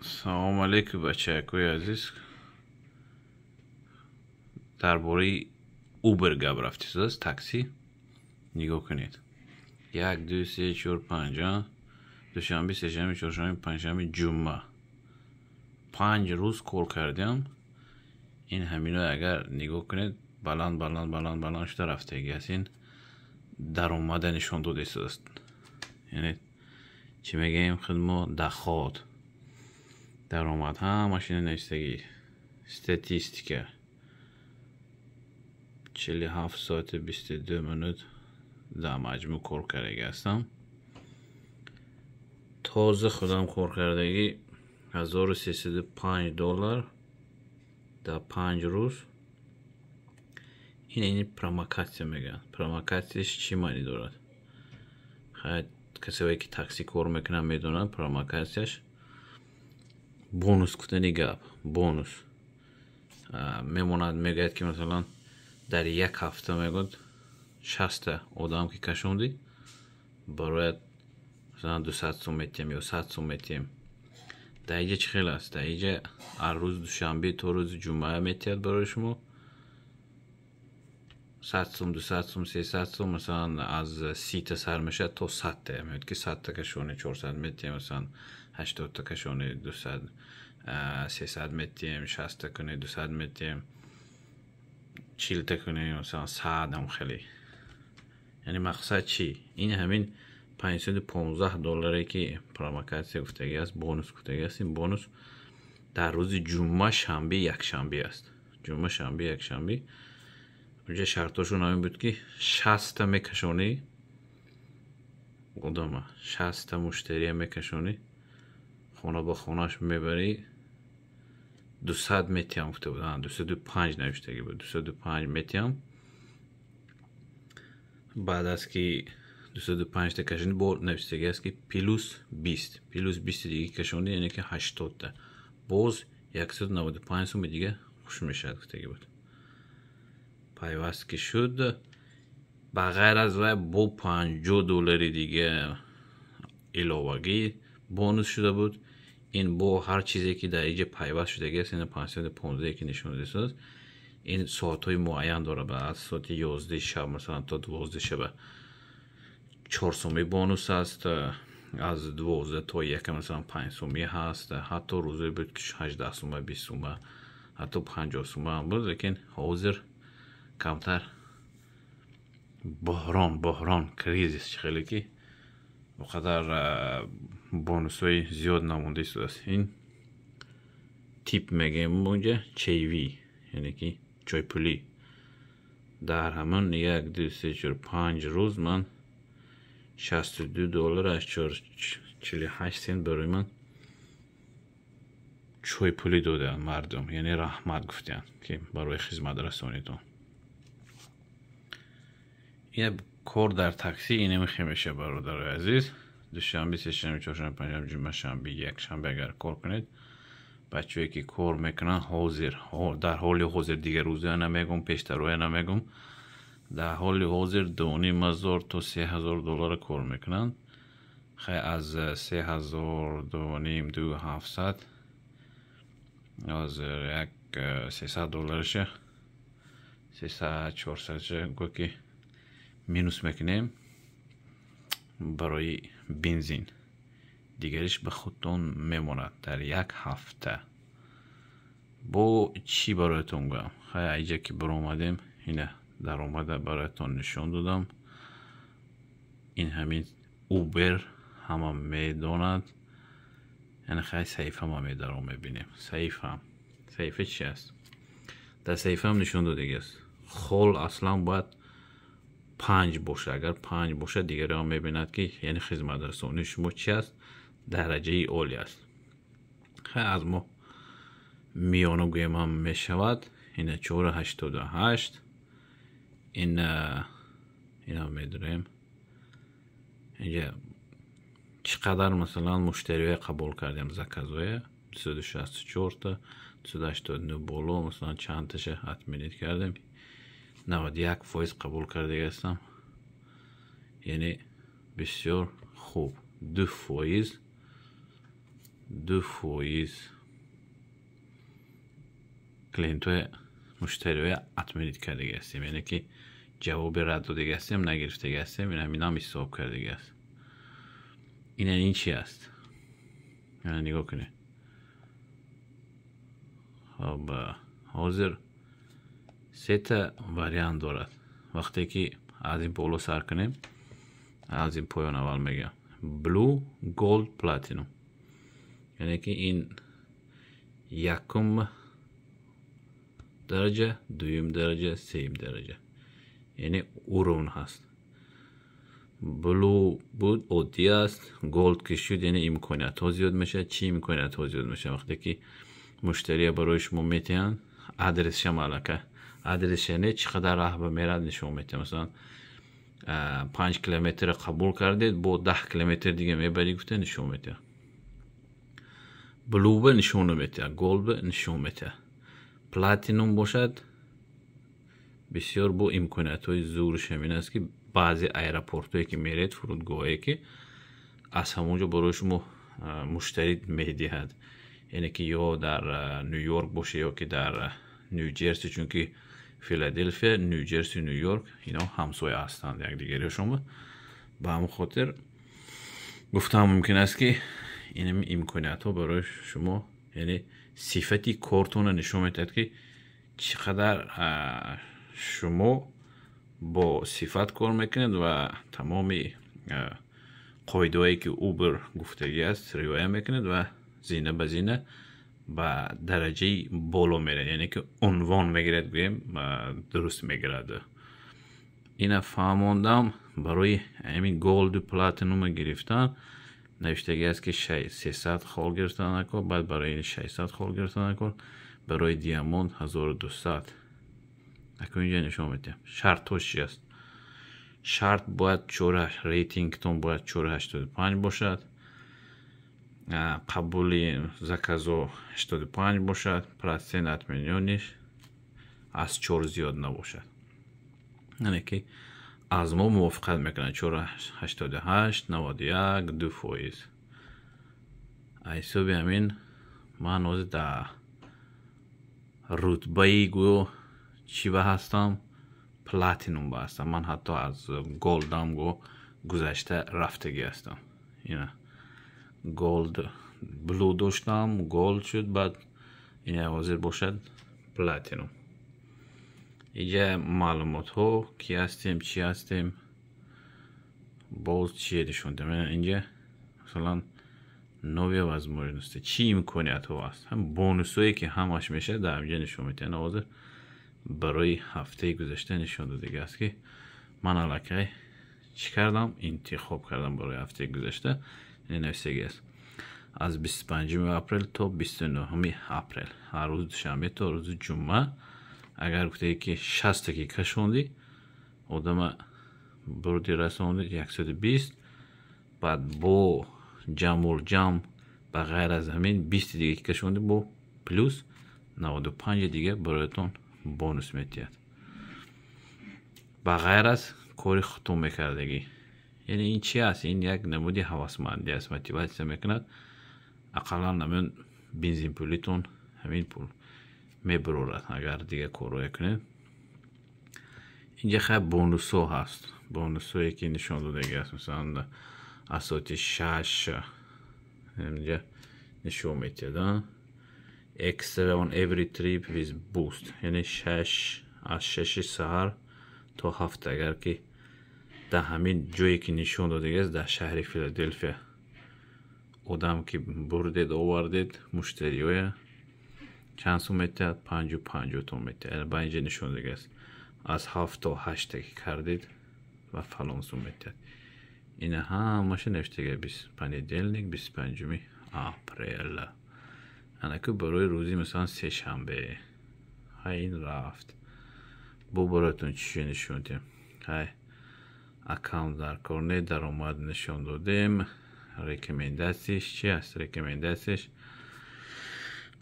Салому алейкум, бачаякои азиз. Дар бораи Uber гап рафтисудааст, такси. Нигоҳ кунед: як, ду, се, чор, панҷ, душанбе, сешанбе, чоршанбе, панҷшанбе, ҷумъа, 5 рӯз кор кардам. Ин ҳамино агар нигоҳ кунед, баланд, баланд, баланд, баланд шуда рафтагӣ аст. Ин даромада нишон дода истодааст, яъне чӣ мегӯем худ мо, доход, даромад, ҳамаш ина навистагӣ. Статистика: 47 соати 22 минут дар маҷмӯъ кор кардагӣ ҳастам. Тоза худам кор кардагӣ 1305 доллар дар 5 рӯз. Ин промокация мегӯянд. Промокация ш чӣ маънӣ дорад? Хайр, касое ки такси кор мекунанд, медонанд. Промокация ш бонус гуфтани гап, бонус мемонад. Мегӯяд, ки масалан дар як ҳафта, мегӯяд, 60-та одам ки кашондӣ, барояд масалан 200 сум метиҳем ё 100 сум метиҳем. Дар инҷа чӣ хел аст? Дар инҷа аз рӯзи душанбе то рӯзи ҷумъа метиҳад барои шумо 100 сум, 200 сум, 300 сум. Масалан, аз 30-та сар мешавад то 100-та. Мегӯяд, ки 100-та кашонӣ, 400 метиҳем, масалан 80-та кашонӣ, 200, 300 метиҳем, 60-та кунӣ, 200 метиҳем, 40-та кунӣ, масалан 100. Ам хеле, яъне мақсад чӣ? Ин ҳамин 515 долларе ки промокация гуфтагӣ аст, бонус гуфтагӣ аст, ин бонус дар рӯзи ҷумъа, шанбе, якшанбе аст. Ҷумъа, шанбе, якшанбе. Унҷа шартошон ҳамин буд, ки 60-та мекашонӣ одама, 60-та муштария мекашонӣ, хона ба хонааш мебарӣ, 200 метиҳам гуфта буд. 205 навиштагӣ буд, 205 метиҳам. Баъд аз ки 205-та кашонӣ, бо навиштагӣ аст, ки плюс 20, плюс 20-и дига кашонӣ, яъне ки 80-та, боз 195 суми дига хуш мешавад гуфтагӣ буд. Пайваст ки шуд, ба ғайр аз вай бо 50 доллари дига иловагӣ бонус шуда буд. Ин бо ҳар чизе ки дар инҷа пайваст шудагӣ аст, ина 515 ки нишон додааст, ин соатҳои муайян дорад. Аз соати 11-и шаб, масалан, то 12-и шаба 4 сумӣ бонус аст, аз 12 то 1-а, масалан, 5 сумӣ ҳаст. Ҳатто рӯзое буд, ки 18 сума, 20 сума, ҳатто 50 сума ҳам буд. Лекин ҳозир камтар буҳрон, буҳрон, кризис чӣ хеле ки он қадар бонусҳои зиёд намонда истодааст. Ин tip мегӯем онҷа, чаевые, яъне ки чойпулӣ. Дар ҳамон як, ду, се, чор, 5 рӯз ман 62 доллар аз 48 сент барои ман чойпулӣ додаанд мардум, яъне раҳмат гуфтаанд, ки барои хизматрасонитон. Ин кор дар такси инамихе мешавад, бародарои азиз. Душанбе, сешанбе, чоршанбе, панҷшанбе, ҷумъа, шанбе, якшанбе агар кор кунед, бачаҳое ки кор мекунанд ҳозир, дар ҳоли ҳозир, дигар рӯзоя намегӯм, пештароя намегӯм, дар ҳоли ҳозир 2500 то 3000 доллара кор мекунанд. Хай, аз 3000, 2,5, 2700, ҳозир як 300 доллараша, 300, 400-ша гӯ ки минус мекунем барои бензин, дигариш ба худтон мемонад дар як ҳафта. Бо чӣ бароятон гӯям? Хай, айҷа ки баромадем, ина даромада бароятон нишон додам. Ин ҳамин Uber ҳама медонад. Яъне хай, саҳифама медаром, мебинем. Саҳифам, саҳифа чи аст? Дар саҳифаам нишон додагӣ аст. Хол аслан бояд 5 бошад. Агар 5 бошад, дигареам мебинад, ки яъне хизматрасонии шумо чи аст, дараҷаи олӣ аст. Хай, аз мо миёна гӯем ҳам мешавад. Ина 4,88. Ин инам медорем. Инҷа чӣ қадар, масалан, муштариҳое қабул кардем, заказ ое 264-та, 289 боло, масалан, чандташа отменить кардем, 91% қабул кардагӣ ҳастам, яъне бисёр хуб. 2% 2% клиентҳои, муштариҳоя отменить кардагӣ ҳастем, яъне ки ҷавоби рад додагӣ ҳастем, нагирифтагӣ ҳастем. Ин ҳаминам ҳисоб кардагӣ аст. Ина, ин чи аст? Нигоҳ кунед. Хоб, ҳозир сета вариант дорад. Вақте ки аз ин боло сар кунем, аз ин поён аввал мегӯям: Blue, Gold, Platinum. Яъне ки ин якум дараҷа, дуюм дараҷа, сеюм дараҷа, яъне уровень ҳаст. Blue буд, оддӣ аст. Gold ки шуд, яъне имкониятҳо зиёд мешавад. Чӣ имкониятҳо зиёд мешавад? Вақте ки муштария барои шумо метиҳанд, адресшам аллакай, адресша не, чӣ қадар раҳ ба мерад нишон метиҳад. Масалан, 5 километрро қабул кардед, бо 10 километр дига мебарӣ гуфта нишон метиҳад. Blue ба нишон наметиҳад, Gold ба нишон метиҳад. Platinum бошад, бисёр бо имкониятҳои зурш ҳамин аст, ки баъзе аэропортҳое ки меред, фурудгоҳое ки аз ҳамон ҷо барои шумо муштарӣ медиҳад, яъне ки ё дар Ню Йорк боша, ё ки дар Ню Ҷерси, чунки Филаделфия, Ню Ҷерси, Ню Йорк ино ҳамсоя ҳастанд якдигаришон. Ба ҳамон хотир гуфтан мумкин аст, ки инами имкониятҳо барои шумо, яъне сифати кортонро нишон медиҳад, ки чӣ қадар шумо бо сифат кор мекунед ва тамоми қоидаҳое ки Uber гуфтагӣ аст, риоя мекунед ва зина ба зина ба дараҷаи боло мерад, яъне ки унвон мегирад, гӯем, дуруст мегирад. Ина фаҳмондам. Барои ҳамин Gold у Platinum а гирифтан навиштагӣ аст, ки 300 хол гирифтан накор, баъд барои 600 хол гирифтан накор, барои Diamond 1200. Акун инҷа нишон медиҳам, шартҳош чи аст. Шарт бояд рейтингтон бояд 4,85 бошад, қабули заказо 85 бошад, процент отменённых аз 4 зиёд набошад, яъне ки аз мо мувофиқат мекунад 4,88, 91, 2%. Ҳисоби ҳамин ман ҳозир дар рутбаи, гӯё, чӣ ба ҳастам? Platinum ба ҳастам. Ман ҳатто аз Gold ам го гузашта рафтагӣ ҳастам. Ина, Gold, Blue доштам, Gold шуд, баъд ина ҳозир бошад Platinum. Иҷа маълумотҳо: ки ҳастем, чӣ ҳастем, боз чие нишон дем. Инҷа, масалан, новые возможности, чӣ имкониятҳо аст, бонусҳое ки ҳамаш мешавад, дар инҷа нишон медиҳад. Ҳозир барои ҳафтаи гузашта нишон додагӣ аст, ки ман аллакай чӣ кардам, интихоб кардам барои ҳафтаи гузашта. Нависагӣ аст: аз 25 апрел то 29 апрел, ҳар рӯзи душанбе то рӯзи ҷумъа. Агар гуфтае ки 60 ки кашондӣ, одама бурди, расонди, 120, баъд бо ҷамъулҷамъ, ба ғайр аз ҳамин 20-и дига ки кашонди, бо плюс 95 дига бароятон бонус метиҳад, ба ғайр аз кори худтон мекардагӣ. Яъне ин чи аст? Ин як намуди ҳавасмандӣ аст, мотиватсия мекунад. Ақаллан ҳамин бензинпулитон ҳамин пул мебарорад, агар дигар корҳое кунед. Инҷа хай бонусҳо ҳаст, бонусҳое ки нишон додагӣ аст. Масалан, аз соати 6 инҷа нишон метиҳад: extra on every trip with boost, яъне 6, аз 6-и саҳар то 7, агар ки дар ҳамин ҷое ки нишон додагиаст, дар шаҳри Филаделфия одам ки бурдед, овардед муштариҳоя, чанд сум метиҳад? 5,50 том метиҳад. Ба инҷа нишон додагиаст: аз 7 то 8 ки кардед ва фалон сум метиҳад. Ина ҳамаша навиштага: понедельник, 25-уми апрел, анаку барои рӯзи, масалан, сешанбе. Ҳай, ин рафт. Бо бароятон чӣ нишон диҳем? Ҳай, аккаунт дар кор не, даромад нишон додем. Рекомендация ш чи аст? Рекомендация ш: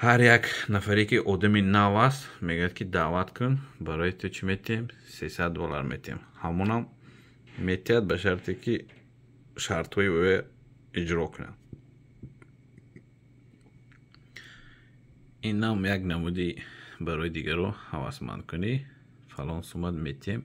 ҳар як нафаре ки одами нав аст, мегӯяд ки даъват кун, барои ту чӣ метиҳем? 300 доллар метиҳем. Ҳамонам метиҳад ба шарте ки шартҳои ӯ иҷро кунад. Инам як намуди барои дигаро ҳавасмандкунӣ. Фалон сумат метиҳем,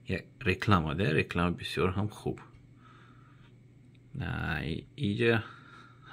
як реклама да, реклама бисёр ҳам хуб. Иҷа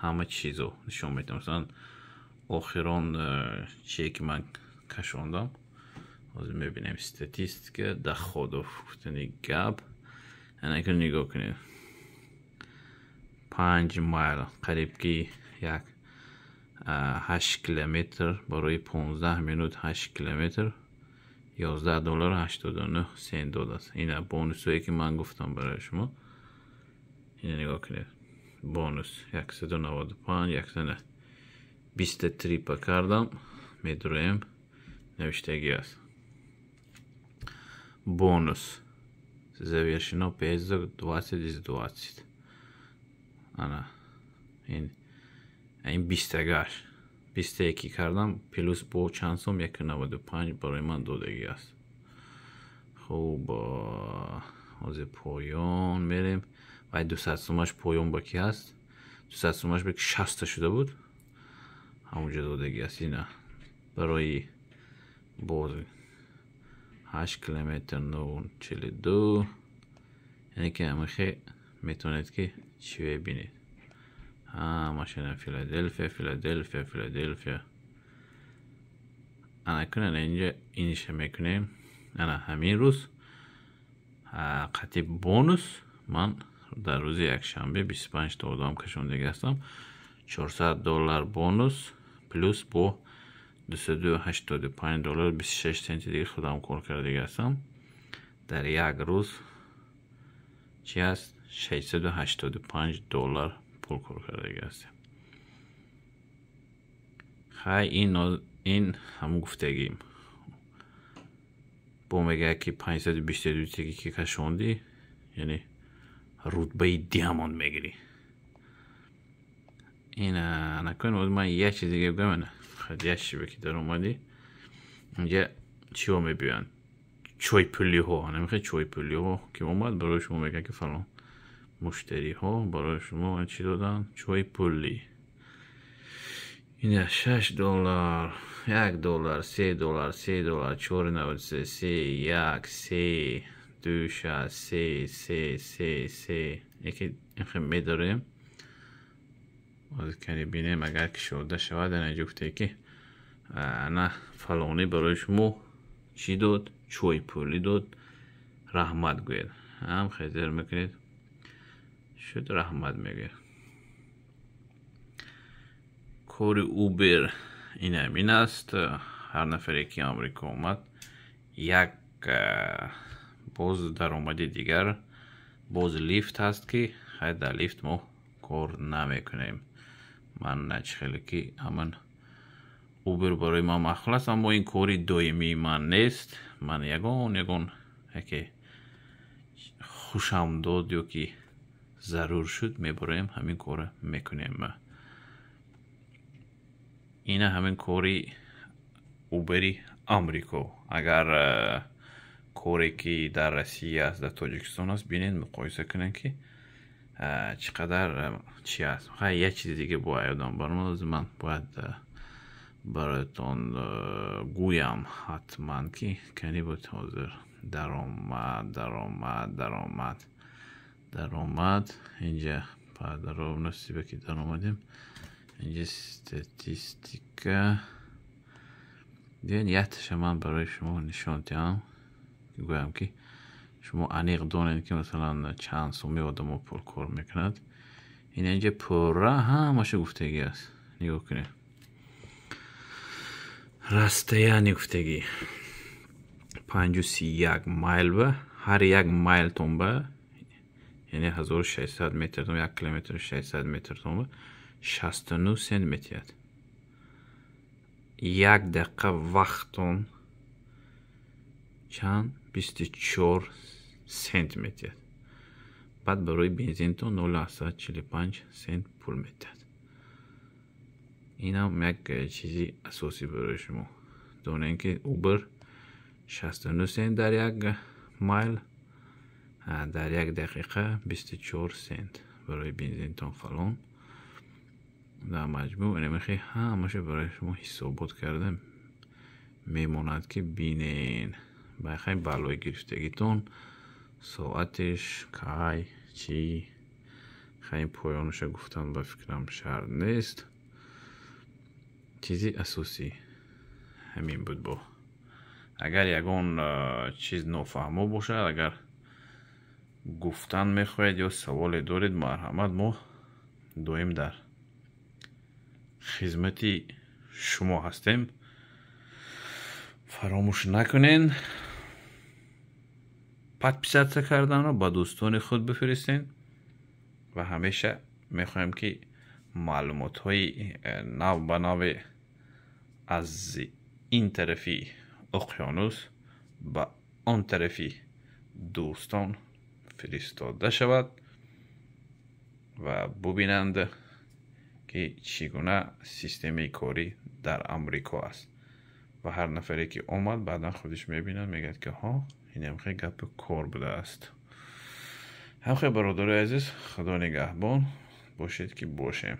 ҳама чизо нишон медиҳам. Масалан, охирон чие ки ман кашондам, ҳозир мебинем. Статистика доходов гуфтани гап. Анака, нигоҳ кунед, 5 майл, қариб ки як 8 километр, барои 15 минут 8 километр 11 доллару 89 сент додааст. Ина бонусое ки ман гуфтам барои шумо. Ина нигоҳ кунед, бонус 195, 120 trip а кардам. Медуроем, навиштагӣ аст: бонус завершено, поездок 20 из 20. Ана ин бистагаш, бистае ки кардам, плюс бо чанд сом, 1,95 барои ман додагӣ аст. Хуб, ҳозир поён мерем. Вай 200 сумаш поён ба ки ҳаст? 200 сумаш ба ки 60-та шуда буд, ҳамонҷо додагӣ аст. Ина барои боз 8 километр 9,42. Яъне ки ҳамахе метавонед ки чӣ бибинед. Машина Филаделфия, Филаделфия, Филаделфия. Ана кунед, инҷа иниша мекунем. Ана ҳамин рӯз қатъи бонус ман дар рӯзи якшанбе 25 та одам кашондагӣ ҳастам. 400 доллар бонус, плюс бо 285 доллар 26 сенти дига худам кор кардагӣ ҳастам. Дар як рӯз чи аст? 685 доллар пул кор кардагӣ ҳастем. Хай, ин ҳамун гуфтагим. Бо мегӯяд, ки 522 теги ки кашондӣ, яъне рутбаи diamond мегирӣ. Ин накун, ман як чиз дига бигӯям. Як чизе ки даромадӣ, инҷа чиҳо мебиёянд? Чойпулиҳо. Намехоҳед чойпулиҳо ки омад, барои шумо мегӯяд, ки фалон муштариҳо барои шумо чӣ доданд? Чойпулӣ. Ина 6 доллар, 1 доллар, 3 доллар, 3 доллар, 4,93, се, як, се, ду, шаст, се, се, се, се. Яке инхе медорем. Кани бинем, агар кушода шавад. Ана инҷо гуфте, ки ана фалонӣ барои шумо чӣ дод? Чойпулӣ дод, раҳмат гӯед. Ҳам хезер мекунед, шуд, раҳмат мегӯяд. Кори Убер ин ҳамин аст. Ҳар нафаре ки Амрико омад, як боз даромади дигар, боз Lyft ҳаст, ки хай, дар Lyft мо кор намекунем. Ман чӣ хеле ки ҳаман Убер барои ман маъқул аст, аммо ин кори доимии ман нест. Ман ягон яке хушам дод ё ки зарур шуд, мебароем, ҳамин корро мекунем. Ина ҳамин кори Убери Амрико. Агар коре ки дар Россия аст, дар Тоҷикистон аст, бинед, муқоиса кунед, ки чӣ қадар чи аст. Хай, як чизи дига бо ёдам баромад, ман бояд бароятон гӯям ҳатман, ки кани буд ҳозир. Даромад, даромад, даромад, даромад. Инҷа подробности ба ки даромадем, инҷа статистика. Биёед, якташа ман барои шумо нишон диҳам, гӯям, ки шумо аниқ донед, ки масалан чанд суми одамо пул кор мекунад. Ин инҷа пурра ҳамаша гуфтагӣ аст. Нигоҳ кунед, расстояние гуфтагӣ 5,31 майл ба ҳар як майлтон ба, яъне 1600 метртон, 1 километру 600 метртон ба 69 сент метиҳад. Як дақиқа вақтон чанд? 24 сент метиҳад. Баъд барои бензинтон 0,45 сент пул метиҳад. Инам як чизи асосӣ барои шумо донем, ки Убер 69 сент дар як майл, дар як дақиқа 24 сент, барои бензинтон фалон. Дар маҷмӯъ инамихе ҳамаша барои шумо ҳисобот карда мемонад, ки бинен байхай баллои гирифтагитон, соатиш кай, чӣ. Хай, поёнаша гуфтан, ба фикрам, шарт нест. Чизи асосӣ ҳамин буд. Бо агар ягон чиз нофаҳмо бошад, агар гуфтан мехоҳед ё саволе доред, марҳамат, мо доим дар хизмати шумо ҳастем. Фаромӯш накунед подписаться карданро, ба дӯстони худ бифиристед ва ҳамеша мехоҳем, ки маълумотҳои нав ба наве аз ин тарафи уқёнус ба он тарафи дӯстон фиристода шавад ва бубинанд, ки чӣ гуна системаи корӣ дар Амрико аст. Ва ҳар нафаре ки омад, баъдан худиш мебинад, мегӯяд, ки ҳо, инамхе гапи кор будааст. Ҳамхе, бародарои азиз, Худо нигаҳбон бошед, ки бошем.